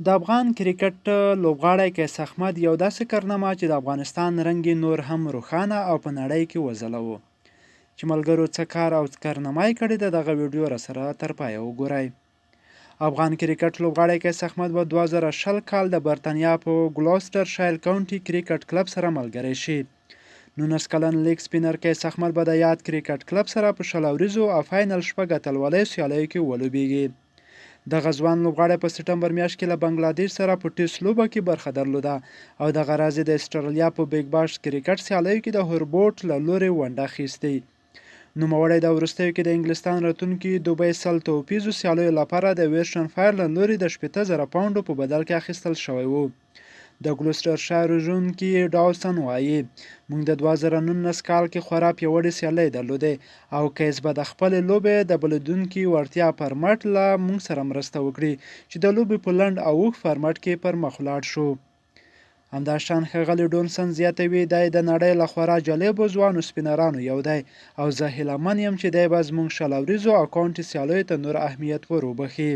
د افغان کرکټ لوبغاړی قیس احمد یو داسې کارنامه چې د افغانستان رنګ یې نور هم روښانه او په نړۍ کې وځلوو. چې ملګرو څه کار او کارنامه یې کړې ده، دغه ویډیو راسره تر پایه وګورئ. افغان کرکټ لوبغاړی قیس احمد به 2020 کال د برتانیا په ګلوسټر شایر کاونټي کرکټ کلب سره ملګری شي. 19 کلن لیګ سپینر قیس احمد به د یاد کرکټ کلب سره په 20 اوریزو او فاینل شپږ اتلولیو سیالیو کې ولوبیږي. دغه ځوان لوبغاړی په سپټمبر میاشت کې له بنګلادیش سره په ټیسټ لوبه کې برخه درلوده او دغه راز یې د اسټرالیا په بیګ باش کرکټ سیالیو کې د هوربوټ له لورې ونډه اخیستې. نوموړی دا وروستیو کې د انګلستان راتلونکي دوبۍ 100 توپیزو سیالیو لپاره د ویسټرن فایر له لوري د 60 زره پاونډو په بدل کې اخیستل شوی و. د ګلوسټرشایر روزونکي ډاوسن وايي، موږ د 2019 کال کې خورا پیاوړې سیالۍ درلودې او کیس به د خپلې لوبې د بلېدونکي وړتیا پر مټ له موږ سره مرسته وکړي چې د لوبې په لنډ او اوږد فارمټ کې پر مخ ولاړ شو. همداشان ښاغلی ډونسن زیاتوي، دی د نړۍ له خورا جالبو ځوانو سپینرانو یو دی او زه هیله من یم چې دی به زموږ 20 اوریزو او کاونټي سیالیو ته نور اهمیت وروبښي.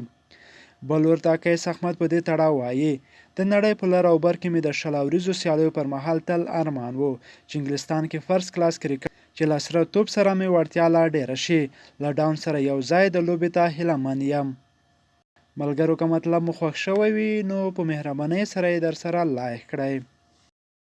بل لور ته قیس احمد په دې تړاو وايي، د نړۍ په لر او بر کې مې د 20 اوریزو سیالیو پر مهال تل ارمان و چې انګلستان کې فرسټ کلاس کرکټ چې له سره توپ سره مې وړتیا لا ډېره شي، له ډاون سره یو ځای د لوبې ته هیله من یم. ملګرو که مطلب مو خوښ شوی وي نو په مهربانۍ سره یې درسره لایک کړئ.